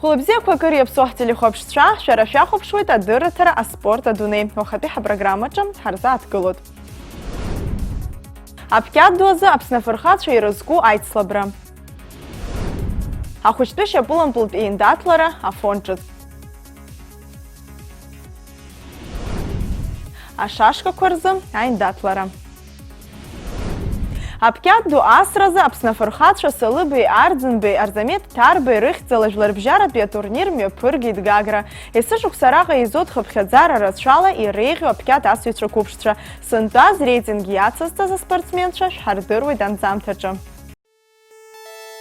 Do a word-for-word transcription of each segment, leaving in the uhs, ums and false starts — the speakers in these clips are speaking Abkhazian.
Хәылбзиақәа акыр иаԥсоу ҳтелехәаԥшцәа, шәара шәахәаԥшуеит адырраҭара аспорт адунеи. Уахатәи ҳапрограммаҿы ҳарзааҭгылоит. Аԥқьат ду азы Аԥсны афырхацәа ирызку аицлабра. Ахәыҷтәы шьапылампылтә еиндаҭлара Афон ҿыц. Ашашкақәа рзы аиндаҭлара. Аԥқьат ду асразы Аԥсны афырхацәа Салыбеи Арӡынбеи, Арзамеҭ Ҭарбеи рыхьӡала жәларбжьаратәи атурнир мҩаԥыргеит Гагра. Есышықәса араҟа еизоит хыԥхьаӡара рацәала иреиӷьу аԥқьат асыҩцәа қәыԥшцәа. Сынтәа азреитинг иацызҵаз аспортсменцәа шәҳардыруеит анҵамҭаҿы.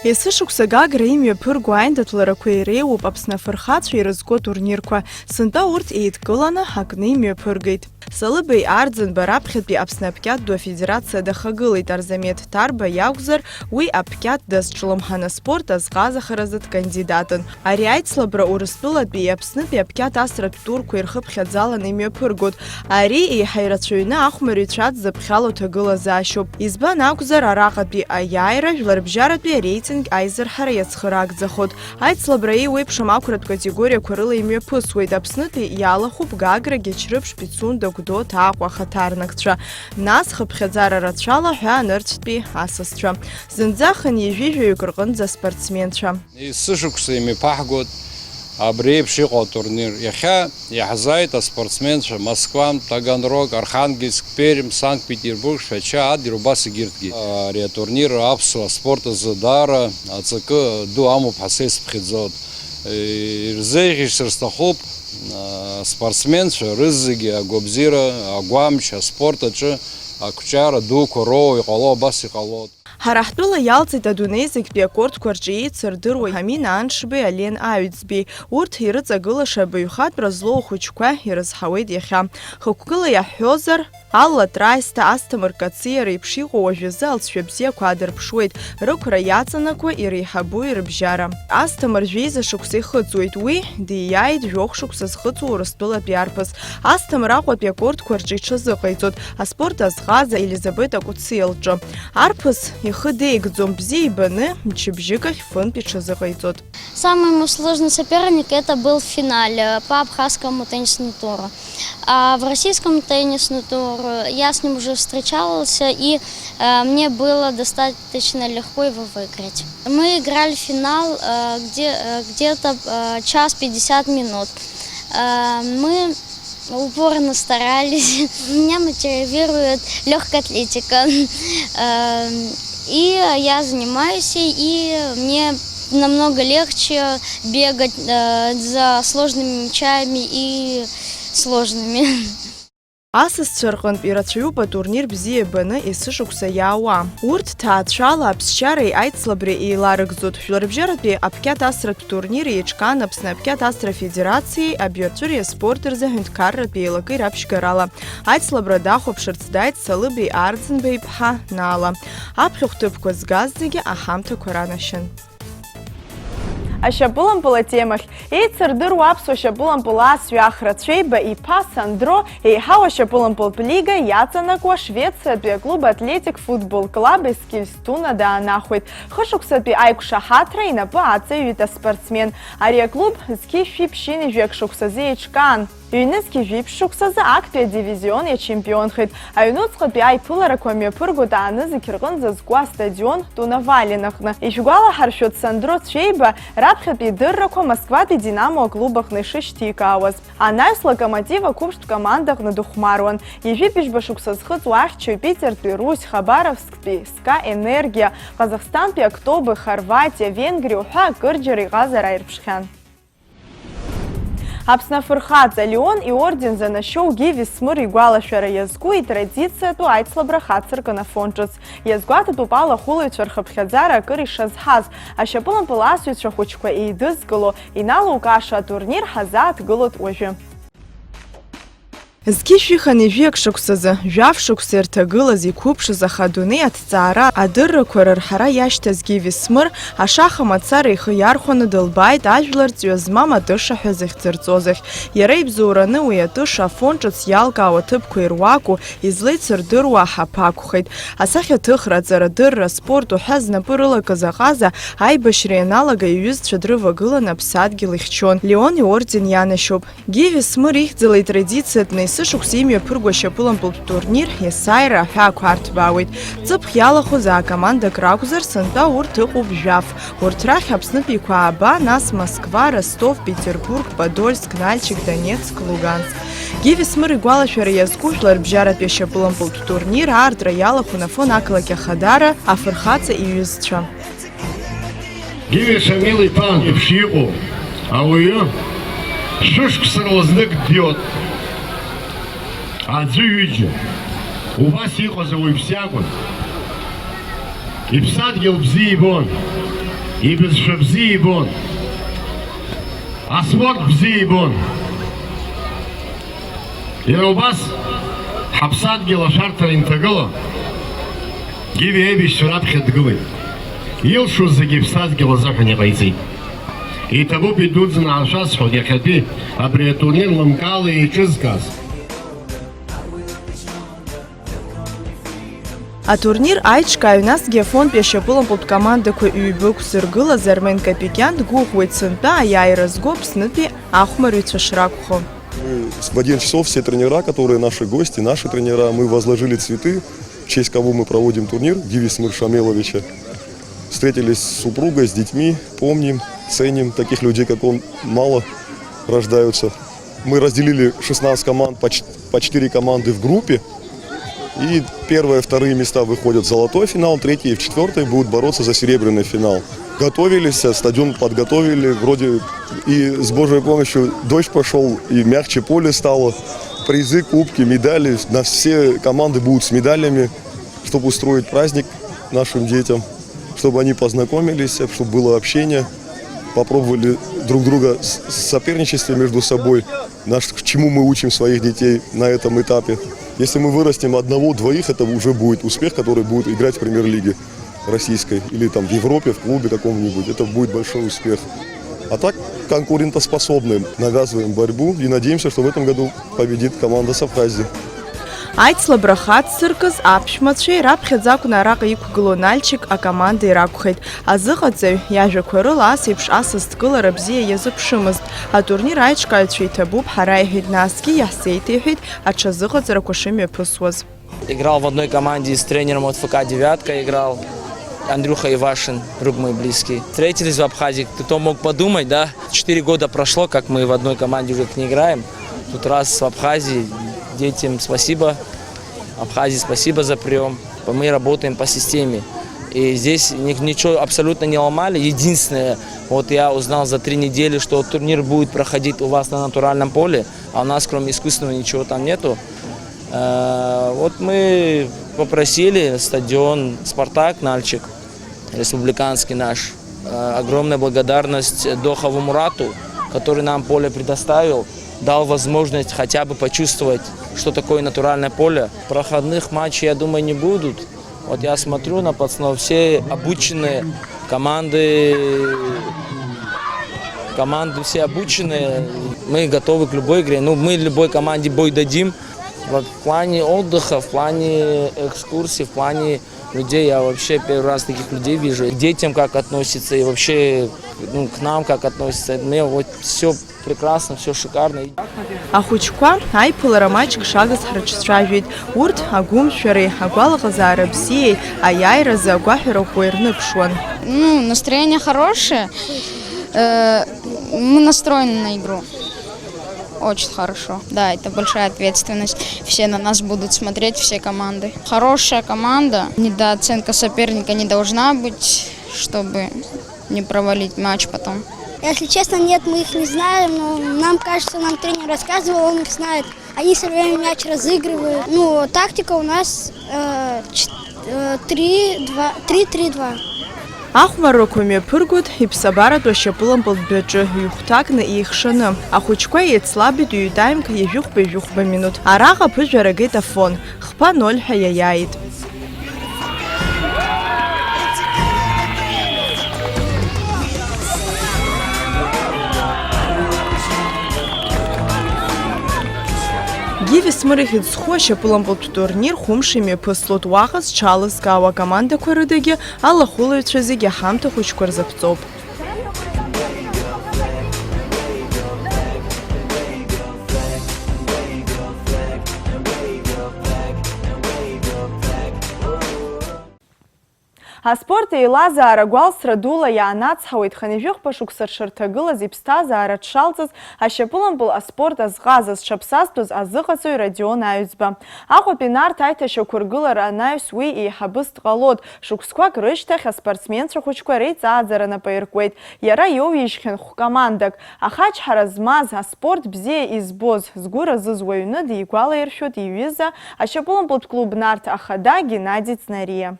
Есышықәса Гагра имҩаԥырго аиндаҭларақәа иреиуоуп Аԥсны афырхацәа ирызку атурнирқәа. Сынтәа урҭ еидкыланы акны имҩаԥыргеит. Салыбеи Арӡынба раԥхьатәи Аԥсны аԥқьат ду афедерациа дахагылеит, Арзамеҭ Ҭарба иакәзар, уи аԥқьат дазҿлымҳан аспорт азҟазахаразы дкандидатын. Ари аицлабра Урыстәылатәи Аԥснытәи аԥқьат асратә турқәа ирхыԥхьаӡаланы имҩаԥыргоит. Ари еиҳа ирацәаҩны ахәмарыҩцәа дзыԥхьало ҭагылазаашьоуп. Избан акәзар, араҟатәи аиааира жәларбжьаратәи ареитинг аизырҳара иацхыраагӡахоит. Аицлабра еиуеиԥшым ақәратә категориақәа рыла имҩаԥысуеит, Аԥснытәи иалахәуп Гагра, Гьачрыԥшь, Пицунда, Гәдоуҭа, Аҟәа ахаҭарнакцәа, нас хыԥхьаӡара рацәала ҳәа анырцәтәи асасцәа. Зынӡа хынҩажәи жәаҩык рҟынӡа аспортсменцәа. Есышықәса имҩаԥаҳгоит абри еиԥш иҟоу атурнир. Иахьа иаҳзааит аспортсменцәа Москва, Таганрог, Архангельск, Пермь, Санкт-Петербург, Шәача, Адлер, убас егьырҭгьы. Ари атурнир аԥсуа аспорт азы даара аҵакы ду амоуп ҳәа са исыԥхьаӡоит. Ирзеиӷьасыр сҭахуп аспортсменцәа рызегьы агәабзиара, агәамч, аспорт аҿы ақәҿиара дуқәа роуа иҟало, абас иҟалоит. Ҳара ҳтәыла иалҵит адунеи зегьтәи акортқәа рҿы еицырдыруа Ҳамина Аншбеи Ален Аҩӡбеи. Урҭ ирыҵагылаша абаҩхатәра злоу ахәыҷқәа ирызҳауеит иахьа. Хықәкыла иаҳҳәозар, Алла Траисҭа, Асҭамыр Кациа реиԥш иҟоу уажәазы алҵшәа бзиақәа аадырԥшуеит, рықәра иаҵанакуа иреиҳабу ирыбжьара. Асҭамыр жәеиза шықәса ихыҵуеит, уи дииааит жәохә шықәса зхыҵуа Урыстәылатәи арԥыс. Асҭамыр Аҟәатәи акортқәа рҿы иҽазыҟаиҵоит аспорт азҟаза Елизабета Куциа лҿы. Арԥыс ихы деигӡом, бзиа ибаны, мчыбжьык ахь фынтә иҽазыҟаиҵоит. Самое сложный соперник это был в финале по абхазскому теннисному туру. А в российском теннисному туру я с ним уже встречался, и э, мне было достаточно легко его выиграть. Мы играли в финал э, где, э, где-то э, час пятьдесят минут. Э, мы упорно старались. Меня мотивирует легкая атлетика. Эм, И я занимаюсь, и мне намного легче бегать э, за сложными мячами и сложными. Асасцәа рҟынтә ирацәаҩуп атурнир бзиа ибаны есышықәса иаауа. Урҭ ҭаацәала аԥсшьареи аицлабреи еиларыгӡоит. Жәларбжьаратәи аԥқьат асратә турнир еиҿкаан Аԥсны аԥқьат асра афедерациеи абиаҵәыреи аспорт рзы аҳәынҭқарратә еилакеи раԥшьгарала. Аицлабра дахәаԥшырц дааит Салыбеи Арӡынбеи иԥҳа Нала. Аԥхьахә ҭыԥқәа згаз зегьы аҳамҭақәа ранашьан. Ашьапылампыл атемахь. Еицырдыруа аԥсуа шьапылампыл аасҩы Ахра Цәеиба иԥа Сандро еиҳау ашьапылампылтә лига иаҵанакуа Швециатәи аклуб Атлетик футбол клаб Ескильстуна даанахәеит. Хышықәсатәи аиқәшаҳаҭра инапы аҵаҩит аспортсмен. Ари аклуб зқьи жәшәи ԥшьынҩажәи акы шықәсазы еиҿкаан. Ҩнызқьи жәиԥшь шықәсазы актәи адивизион иачемпионхеит. Аҩнуҵҟатәи аиԥыларақәа мҩаԥыргоит ааны зегь рҟынӡа зку астадион Тунавален аҟны. Ишәгәалаҳаршәоит, Сандро Цәеиба раԥхьатәи идыррақәа Москватәи Динамо аклуб аҟны ишышьҭикаауаз. Анаҩс Локомотив ақәыԥштә командаҟны дыхәмаруан. Ҩажәи быжьба шықәса зхыҵуа ахьчаҩ Питертәи Русь, Хабаровсктәи СКА Энергиа, Ҟазахстантәи Актобе, Хорватиа, Венгриа уҳәа акырџьара иҟазара аирԥшхьан. Аԥсны афырхаҵа Леон иорден занашьоу Гиви Смыр игәалашәара иазку итрадициатәу аицлабра хацыркын Афон ҿыц. Иазгәаҭатәуп алахәылаҩцәа рхыԥхьаӡара акыр ишазҳаз, ашьапылампыл асыҩцәа хәыҷқәа еидызкыло, иналукааша атурнир ҳазааҭгылоит уажәы. Зқьи жәшәи хынҩажәи акы шықәсазы, жәаф шықәса ирҭагылаз, иқәыԥшыз, аха адунеи аҭҵаара, адыррақәа рырҳара иашьҭаз Гиви Смыр, ашаха мацара ихы иархәаны дылбааит ажәлар ҵҩа змам атыша ҳәа зыхьӡырҵоз ахь. Иара ибзоураны уи атыша афон ҿыц иалкаау аҭыԥқәа ируаку, излеицырдыруа аҳаԥы акәхеит. Асахьаҭыхра, аҵарадырра, аспорт уҳәа знапы рылакыз аҟаза аибашьра ианалага иҩызцәа дрывагыланы аԥсадгьыл ихьчон. Леон иорден ианашьоуп. Гиви Смыр ихьӡала итрадициатәны есышықәса имҩаԥырго ашьапылампылтә турнир есааира аҳәаақәа арҭбаауеит. Ҵыԥх иалахәыз аа-командак ракәзар, сынтәа урҭ ыҟоуп жәаф. Урҭ рахь Аԥснытәиқәа ааба, нас Москва, Ростов, Петербург, Подольск, Нальчик, Донецк, Луганск. Гиви Смыр игәалашәара иазку жәларбжьаратәи ашьапылампылтә турнир аартра иалахәын Афон ақалақь Ахадара афырхаҵа иҩызцәа. Гиви Шамил-иԥа еиԥш иҟоу ауаҩы шәышықәса рзы знык диоит. Аӡәы ҩыџьа. Убас иҟаз ауаҩԥс иакәын. Иԥсадгьыл бзиа ибон, ибызшәа бзиа ибон, аспорт бзиа ибон. Иара убас ҳаԥсадгьыл ашәарҭара инҭагыла, Гиви аибашьцәа раԥхьа дгылеит. Илшоз зегьы иԥсадгьыл азыҳәан иҟаиҵеит. Иҭабуп идуӡӡаны ҳашәасҳәоит иахьатәи абри атурнир лымкаала еиҿызкааз. Атурнир аиҿкааҩ, насгьы Афонтәи ашьапылампылтә командақәа ҩба ықәзыргылаз Армен Капикиан дгәыӷуеит сынтәа аиааира зго Аԥснытәи ахәмарыҩцәа шракәхо. Мы в одиннадцать часов все тренера, которые наши гости, наши тренера, мы возложили цветы, в честь кого мы проводим турнир, Гиви Смыр Шамиловича. Встретились с супругой, с детьми, помним, ценим таких людей, как он, мало рождаются. Мы разделили шестнадцать команд по ч-, по четыре команды в группе. И первые, вторые места выходят в золотой финал, третьи и в четвёртой будут бороться за серебряный финал. Готовились, э, стадион подготовили, вроде и с Божьей помощью дождь пошёл, и мягче поле стало. Призы, кубки, медали, на все команды будут с медалями, чтобы устроить праздник нашим детям, чтобы они познакомились, чтобы было общение, попробовали друг друга с-, соперничество между собой, наш, к чему мы учим своих детей на этом этапе. Если мы вырастим одного-двоих, это уже будет успех, который будет играть в премьер-лиге российской или там в Европе, в клубе каком-нибудь. Это будет большой успех. А так конкурентоспособны, навязываем борьбу и надеемся, что в этом году победит команда с Абхазии. Аицлабра хацзыркыз аԥшәмацәеи раԥхьаӡа акәны араҟа иқәгылоу Нальчик акомандеи ракәхеит. Азыҟаҵаҩ иажәақәа рыла ас еиԥш асасдкылара бзиа иазыԥшымызт. Атурнир аиҿкааҩцәа иҭабуп ҳара, иҳәеит, насгьы иаҳзеиҭеиҳәеит аҽазыҟаҵарақәа шымҩаԥысуаз. Играл в одной команде с тренером от Ф К «Девятка», играл Андрюха Ивашин, друг мой близкий. Встретились в Абхазии. Кто мог подумать, да? Четыре года прошло, как мы в одной команде уже не играем. Тут раз в Абхазии. Детям спасибо. Абхазии спасибо за приём. Мы работаем по системе. И здесь ни-, ничего абсолютно не ломали. Единственное, вот я узнал за три недели, что турнир будет проходить у вас на натуральном поле, а у нас кроме искусственного ничего там нету. Э, вот мы попросили стадион «Спартак» Нальчик, республиканский наш. Э, огромная благодарность Дохову Мурату, который нам поле предоставил, дал возможность хотя бы почувствовать, что такое натуральное поле. Проходных матчей, я думаю, не будут. Вот я смотрю на пацанов, все обученные, команды, команды все обученные. Мы готовы к любой игре. Ну, мы любой команде бой дадим. В плане отдыха, в плане экскурсий, в плане людей, я вообще первый раз таких людей вижу. К детям как относятся и вообще, ну, к нам как относятся. Мне вот всё прекрасно, всё шикарно. Ахәыҷқәа аиԥылара маҷк шагыз ҳрыҿцәажәеит. Урҭ агәымшәареи, агәалаҟазаара бзиеи аиааиразы агәаҳәара ӷәӷәа ирныԥшуан. Ну, настроение хорошее. Э, мы настроены на игру. Очень хорошо. Да, это большая ответственность. Все на нас будут смотреть, все команды. Хорошая команда. Недооценка соперника не должна быть, чтобы не провалить матч потом. Если честно, нет, мы их не знаем, но нам кажется, нам тренер рассказывал, он их знает. Они всё время мяч разыгрывают. Ну, тактика у нас, э, чт-, э, три два, три три два. Ахәмаррақәа мҩаԥыргоит иԥсабаратәу ашьапылампылтә дәаҿы, ҩ-хәҭакны еихшаны. Ахәыҷқәа еицлабит ҩ-таймк, ҩажәихәба-ҩажәихәба минуҭ. Араҟа аԥыжәара агеит Афон. Хԥа ноль ҳәа иаиааит. Гиви Смыр ихьӡ зху ашьапылампылтә турнир хәымш имҩаԥыслоит. Уаҟа зҽалызкаауа акомандақәа рыдагьы алахәылаҩцәа зегьы аҳамҭа хәыҷқәа рзаԥҵоуп. Аспорт еилазаара гәалсра дула иаанацҳауеит, хынҩажәихәба шықәса дшырҭагылаз, иԥсҭазаара дшалҵыз, ашьапылампыл аспорт азҟаза зҽаԥсазтәыз азыҟаҵаҩ Родион Аҩӡба. Аҟәатәи Нарҭ аиҭашьақәыргылара анаҩс уи еиҳабыс дҟалоит. Шықәсқәак рышьҭахь аспортсменцәа хәыҷқәа реиҵааӡара нап аиркуеит. Иара иоуижьхьан хә-командак. Ахачҳара змаз, аспорт бзиа избоз, згәы разыз уаҩны дигәалаиршәоит иҩыза, ашьапылампылтә клуб Нарҭ ахада Геннади Ҵнариа.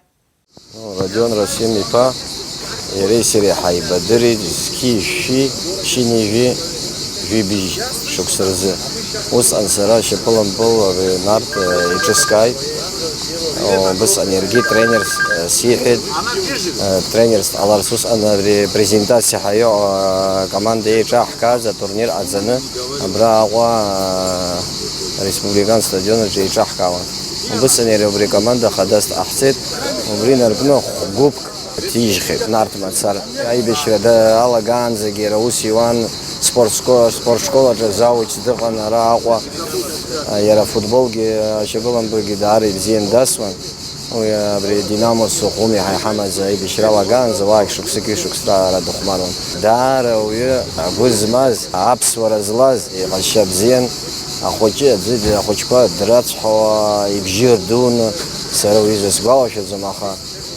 Родион Расим-иԥа, иареи сареи ҳаибадырит зқьи жәшәи, ԥшьынҩажәи жәибжь шықәса рзы. Усҟан сара шьапылампыл абри Нарҭ, э, иҿыскааит. О, убысҟан иаргьы тренерс, э, сиҳәеит. Э, тренерс дҟаларц усҟан абри презентациа ҳаио, э, команда еиҿаҳкааз атурнир ҟаҵаны абра Аҟәа, э, республикан стадион аҿы еиҿаҳкаауан. Убысҟан иара убри акоманда хадас дҟаҳҵеит. Убри инаркны хә-гәыԥк ҭижьхьеит Нарҭ мацара. Аибашьра да-, алагаанӡагьы иара ус иуан, спорт шко-, спорт школ аҿы завуч дыҟан ара Аҟәа. Иара афутболгьы, ашьапылампылгьы даара ибзиан дасуан. Уи абри Динамо Сухуми ҳа иҳамаз аибашьра алагаанӡа уаагь шықәсыки шықәсра ара дыхәмаруан. Даара ауаҩы агәы змаз, аԥсуара злаз, иҟазшьа бзиан, ахәыҷы аӡәы д-, ахәыҷқәа драцәҳауа, ибжьы рдуны, сара уи изысгәалашәаӡом, аха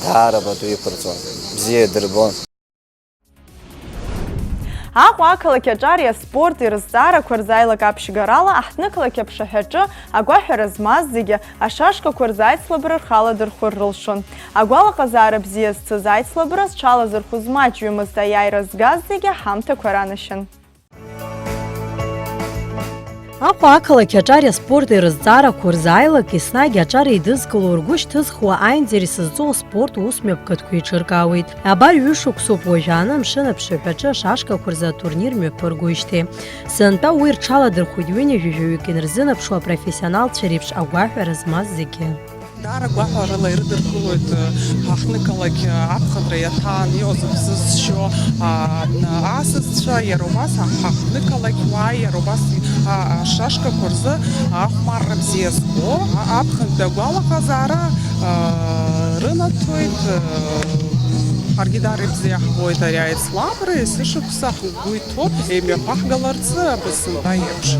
даара пату иқәырҵон, бзиа дырбон. Аҟәа ақалақь аҿари аспорти рызҵаарақәа рзы аилак аԥшьгарала аҳҭнықалақь аԥшаҳәаҿы агәаҳәара змаз зегьы ашашкақәа рзы аицлабра рхала дырхәыр рылшон. Агәалаҟазаара бзиа зцыз аицлабра зҽалазырхәыз маҷҩымызт, аиааира згаз зегьы аҳамҭақәа ранашьан. Аҟәа ақалақь аҿари аспорти рызҵаарақәа рзы аилак еснагь аҿар еидызкыло, ргәы шьҭызхуа, аинтерес зҵоу аспорт ус мҩаԥгатәқәа еиҿыркаауеит. Абар ҩышықәсоуп уажәааны амшын аԥшаҳәаҿы ашашкақәа рзы атурнир мҩаԥыргоижьҭеи. Сынтәа уи рҽаладырхәит ҩынҩажәи жәаҩык инарзынаԥшуа апрофессионалцәа реиԥш агәаҳәара змаз зегьы. Даара гәаҳәарыла ирыдыркылоит, э, ҳаҳҭнықалақь, э, аԥхынра иаҭаан иҟаз аԥсы зшьо, а, асасцәа, иара убас ҳаҳҭнықалақь уааи, иара убас, а, ашашкақәа рзы ахәмарра бзиа зго, а, аԥхынтә агәалаҟазаара, а, рынаҭоит, э, ҳаргьы даара ибзиа ҳбоит ари аицлабра, есышықәса ҳгәы иҭоуп имҩаԥаҳгаларц абысымба еиԥш.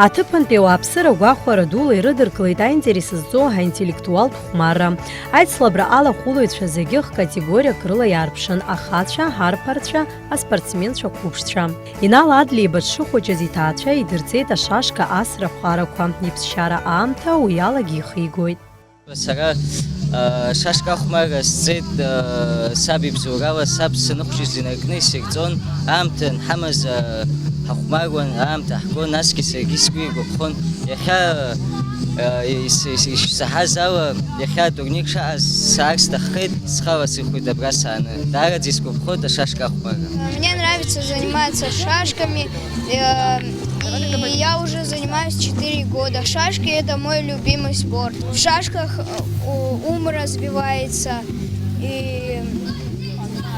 Аҭыԥантәи ауааԥсыра гәахәара дула ирыдыркылеит аинтерес зҵоу аинтеллектуалтә хәмарра. Аицлабра алахәылаҩцәа зегьы хкатегориак рыла иаарԥшын, ахацәа, арԥарцәа, аспортсменцәа қәыԥшцәа. Инал Адлеиба дшыхәыҷыз иҭаацәа идырҵеит ашашка асра ахәарақәа, иԥсшьара аамҭа уи алагьы ихигоит. Сара, а, шашка ахәмарра сҵеит, а, саб ибзоурала, саб саныхәҷыз инаркны исирҵон, аамҭа анҳамаз, а, ҳахәмаруан, аамҭа ҳгон, насгьы саргьы сгәы игәаԥхон. Иахьа, а, ис-, ис-, ишсаҳаз ала, иахьа атурнир шаҟаз саар сҭаххеит, схала сыхәеит абра сааны. Даараӡа исгәаԥхоит ашашка ахәмарра. Мне нравится заниматься шашками. Э, и я уже занимаюсь четыре года. Шашки — это мой любимый спорт. В шашках, э, у-, ум развивается. И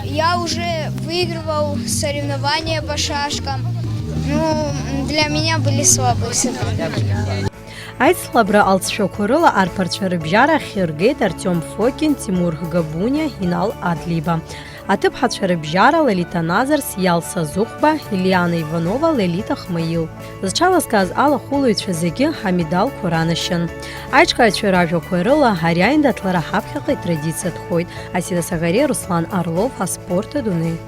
я уже выигрывал соревнования по шашкам. Ну, для меня были слабые соперники. Аицлабра алҵшәақәа рыла арԥарцәа рыбжьара ахьы ргеит Артиом Фокин, Тимур Габуниа, Инал Адлеиба. Аҭыԥҳацәа рыбжьара Лолита Назарс, Иалса Зыхәба, Елиана Иванова, Лолита Хмаил. Зҽалазкааз алахәылаҩцәа зегьы амедалқәа ранашьан. Аиҿкааҩцәа ражәақәа рыла ари аиндаҭлара ҳаԥхьаҟа итрадициатәхоит. Асида Саӷариа, Руслан Орлов, аспорт адунеи.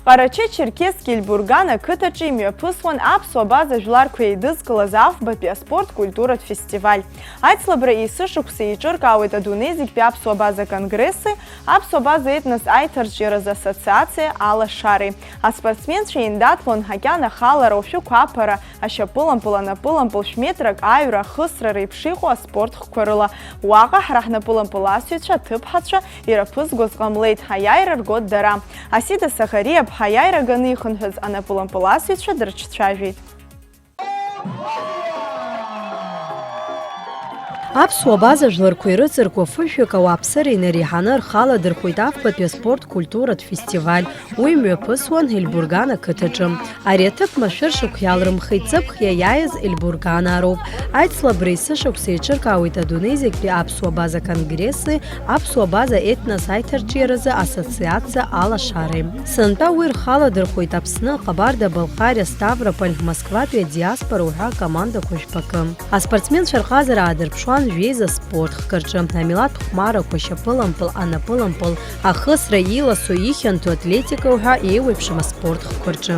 Ҟарачы-Черкесск Ельбурган ақыҭаҿы имҩаԥысуан аԥсуа база жәларқәа еидызкылаз афбатәи аспорт-культуратә фестиваль. Аицлабра есышықәса еиҿыркаауеит адунеи зегьтәи аԥсуа база конгресси аԥсуа база етнос аиҭарҿиаразы ассоциациа Алашареи. Аспортсменцәа еиндаҭлон ҳакьана халара, ушәықәаԥара, ашьапылампыл, анапылампыл, шә-метрак аҩра, ахысра реиԥш иҟоу аспорт хкқәа рыла. Уаҟа ҳара ҳнапылампыласҩцәа аҭыԥҳацәа ираԥызгоз ҟамлеит, аиааира ргоит дара. Асида Сахариаԥҳа аиааира ганы ихынҳәыз анапылампыласҩцәа дрыҿцәажәеит. Аԥсуа база жәларқәа ирыҵаркуа фышәҩык ауааԥсыра инареиҳаны рхы аладырхәеит афбатәи аспорт-культуратә фестиваль. Уи мҩаԥысуан Ельбурган ақыҭаҿы. Ари аҭыԥ машәыршақә иалрымхит ҵыԥх иаиааиз Ельбурганаа роуп. Аицлабра есышықәса еиҿыркаауеит адунеи зегьтәи аԥсуа база конгресси аԥсуа база етнос аиҭарҿиаразы ассоциациа Алашареи. Сынтәа уи рхы аладырхәеит Аԥсны, Ҟабарда-Балҟариа, Ставрополь, Москватәи адиаспора уҳәа акомандақәа жәпакы. Аспортсменцәа рҟазара аадырԥшуан жәеиза спорт хкы рҿы, амилаҭ хәмарақәа, шьапылампыл, анапылампыл, ахысра, иласу, ихьанҭоу атлетика уҳәа еиуеиԥшым аспорт хкқәа рҿы.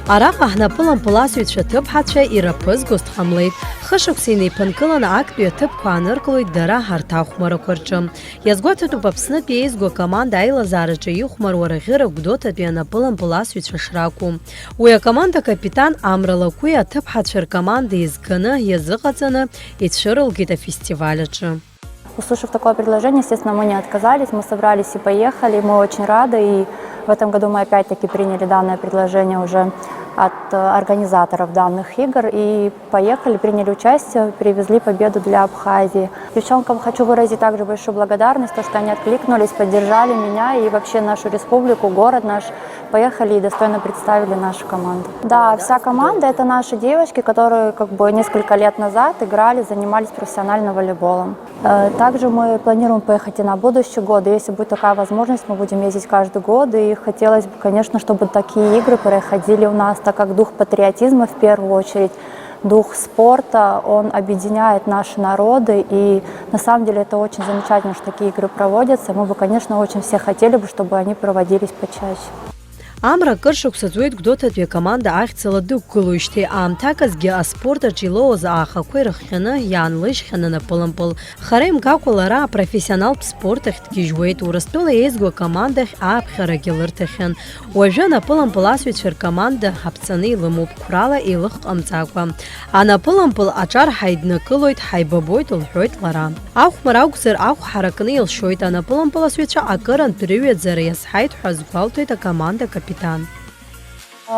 Араҟа ҳнапылампыласҩцәа ҭыԥҳацәа ираԥызгоз дҟамлеит. Хышықәса инеиԥынкыланы актәи аҭыԥқәа ааныркылоит дара ҳарҭ ахәмарақәа рҿы. Иазгәаҭатәуп Аԥснытәи еизго акоманда аилазаараҿы ихәмаруа Раӷьыра Гәдоуҭатәи анапылампыласҩцәа шракәу. Уи акоманда акапитан Амра Лакәи аҭыԥҳацәа ркоманда еизганы, иазыҟаҵаны ицәырылгеит афестиваль аҿы. Услышав такое предложение, естественно, мы не отказались, мы собрались и поехали, мы очень рады, и в этом году мы опять-таки приняли данное предложение уже от, э, организаторов данных игр, и поехали, приняли участие, привезли победу для Абхазии. Девчонкам хочу выразить также большую благодарность, то, что они откликнулись, поддержали меня и вообще нашу республику, город наш. Поехали и достойно представили нашу команду. Да, вся команда — это наши девочки, которые как бы несколько лет назад играли, занимались профессионально волейболом. Э, также мы планируем поехать и на будущий год. И если будет такая возможность, мы будем ездить каждый год. И хотелось бы, конечно, чтобы такие игры проходили у нас, так как дух патриотизма в первую очередь, дух спорта, он объединяет наши народы. И на самом деле это очень замечательно, что такие игры проводятся. Мы бы, конечно, очень все хотели бы, чтобы они проводились почаще. Амра акыр шықәса ҵуеит Гәдоуҭатәи акоманда ахьӡала дықәгылоижьҭеи, аамҭаказгьы аспорт аҿы илоуаз аахақәа ирыхҟьаны иаанлыжьхьан анапылампыл. Хара имгакәа лара апрофессионалтә спорт ахь дгьежьуеит, Урыстәыла еизго акомандахь ааԥхьарагьы лырҭахьан. Уажәы анапылампыласҩцәа ркоманда аԥҵаны илымоуп, қәрала еилыхҟамҵакәа. Анапылампыл аҿар ҳаиднакылоит, ҳаибабоит, лҳәоит лара. Ахәмарра акәзар, ахә ҳаракны илшоит, анапылампыласҩцәа акырынтә рыҩаӡара иазҳаит ҳәа азгәалҭоит акоманда акапитан.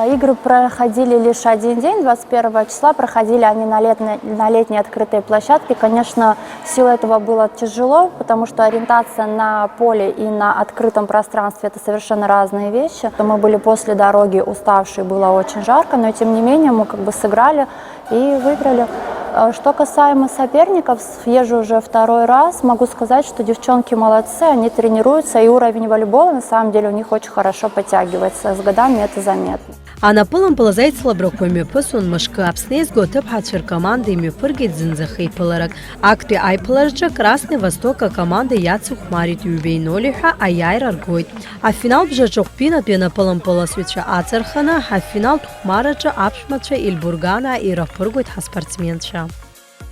Игры проходили лишь один день, двадцать первого числа, проходили они на летной, на летней открытой площадке. Конечно, в силу этого было тяжело, потому что ориентация на поле и на открытом пространстве — это совершенно разные вещи. Мы были после дороги уставшие, было очень жарко, но тем не менее мы как бы сыграли и выиграли. Э, что касаемо соперников, съезжу уже второй раз. Могу сказать, что девчонки молодцы, они тренируются, и уровень волейбола на самом деле у них очень хорошо подтягивается. С годами это заметно. Анапылампыл азы аицлабрақәа мҩаԥысуан мышкы. Аԥсны еизго аҭыԥҳацәа ркоманда имҩаԥыргеит зынӡа хеиԥыларак. Актәи аиԥылараҿы Красный Восток акоманда иацыхәмарит ҩбеи ноль ҳәа аиааира ргоит. Афинал бжаҿы Ҟәбинатәи анапылампыласҩцәа аҵарханы, афиналтә хәмараҿы аԥшәмацәа Ельбурганаа ираԥыргоит ҳаспортсменцәа.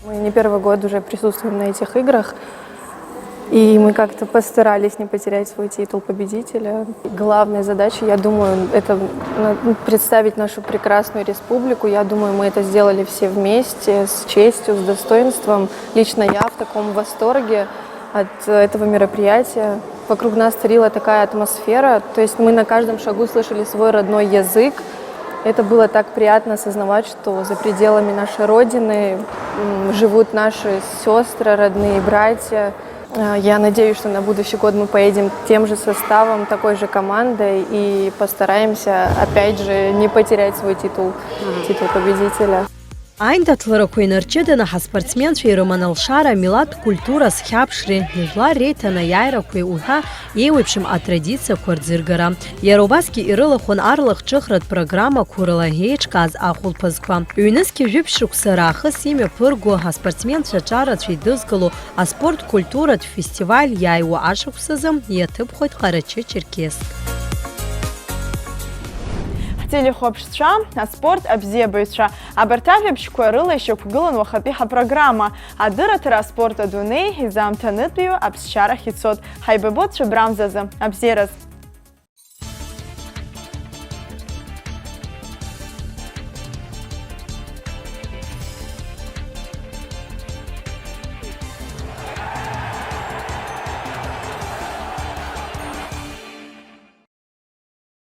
Мы не первый год уже присутствуем на этих играх, и мы как-то постарались не потерять свой титул победителя. Главная задача, я думаю, это на-, представить нашу прекрасную республику. Я думаю, мы это сделали все вместе, с честью, с достоинством. Лично я в таком восторге от этого мероприятия. Вокруг нас царила такая атмосфера, то есть мы на каждом шагу слышали свой родной язык. Это было так приятно осознавать, что за пределами нашей Родины, м, живут наши сестры, родные братья. Э, я надеюсь, что на будущий год мы поедем тем же составом, такой же командой и постараемся, опять же, не потерять свой титул, титул победителя. Аиндаҭларақәа инарҷыданы ҳаспортсменцәа ирыман алшара, амилаҭтә культура азхьаԥшреи, жәлар реиҭанеиааирақәеи уҳәа еиуеиԥшым атрадициақәа рӡыргара. Иара убасгьы ирылахәын арлахҿыхратә программақәа рыла еиҿкааз ахәылԥазқәа. Ҩнызқьи жәиԥшь шықәса раахыс имҩаԥырго аспортсменцәа аҿарацәа еидызкыло аспорт культуратә фестиваль иааиуа ашықәсазы иаҭыԥхоит Ҟарачы-Черкесск. Телехәаԥшцәа, аспорт абзиабаҩцәа, абарҭ ажәабжьқәа рыла ишьақәгылан уахатәи ҳапрограмма. Адырраҭара аспорт адунеи изаамҭанытәиу аԥсшьарахь ицоит. Ҳаибабоит цәыббрамзазы. Абзиараз!